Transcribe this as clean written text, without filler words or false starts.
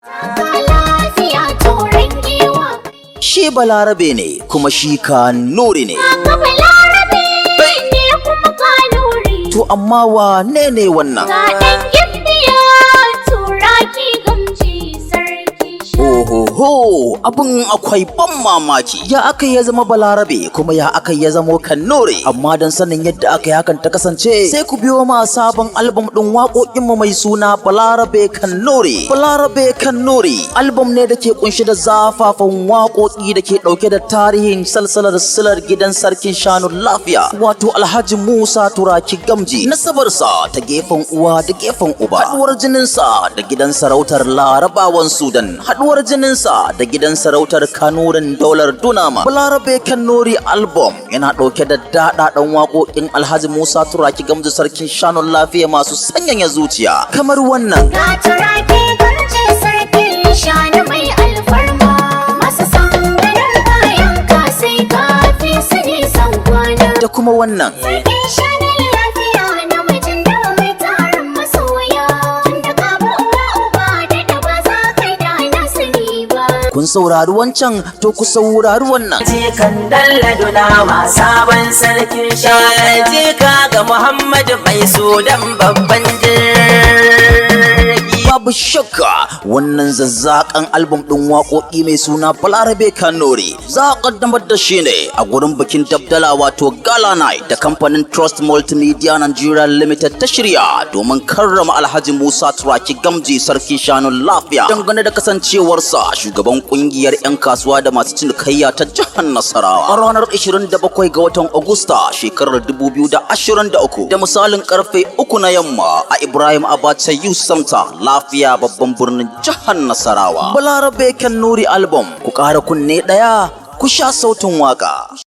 Lafiya turan giwa. Shi Balarabe ne kuma shi Kanuri ne. Ka Balarabe ne kuma Kanuri. To amma wane ne wannan? Ga ɗan gimbiya Turaki Gamji, sarki. Ohoho, abin akwai ban mamaki. Ya aka ya zama Balarabe kuma ya aka ya zamo Kanuri? Amma don sanin yadda aka yi hakan ta kasance, sai ku biyo ma sabon album ɗin waƙoƙinmu mai suna Balarabe Kanuri. Balarabe Kanuri album ne da ke kunshe da zafafan waƙoƙi da ke ɗauke da tarihin salsalar silar gidan sarkin shanu lafiya, wato Alhaji Musa Turaki Gamji. Nasabarsa ta gefen uwa da gefen uba. Haɗuwar jininsa da gidan sarautar Larabawan Sudan. Haɗuwar jininsa da gidan sarautar Kanurin daular Dunama. Balarabe Kanuri album yana ɗauke da daɗaɗɗen waƙoƙin Alhaji Musa Turaki Gamji, sarkin shanun lafiya, masu sanyaya zuciya. Kamar wannan. Ga Turaki Gamji, sarkin shanu mai alfarma. Masu san ganin bayan ka sai ka fi su nisan kwana. Da kuma wannan. Sarkin shanun lafiya, namijin da mai tarin masoya. Tun da ka bi uwa uba da ba za kai da na sani ba. Kun saurari wancan, to ku saurari wannan. Jikan Dalla sabon sarkin shanu. Jika ga Muhammadu mai Sudan babban jirgi. Babu shakka wannan zazzakan album ɗin waƙoƙi mai suna Balarabe Kanuri za a ƙaddamar da shi ne a gurin bikin dabdala, wato Gala Night, da kamfanin Trust Multimedia Nigeria Limited ta shirya domin karrama Alhaji Musa Turaki Gamji, sarkin shanun lafiya, dangane da kasancewarsa shugaban kungiyar 'yan kasuwa da masu cinikayya ta jihar Nasarawa, a ranar 27 ga watan Agusta shekarar 2023 da misalin karfe 3 na yamma a Ibrahim Abacha Youth Center, Lafiya, babban birnin jihar Nasarawa. Balarabe Kanuri album, ku ƙara kunne ɗaya ku sha sautin waka.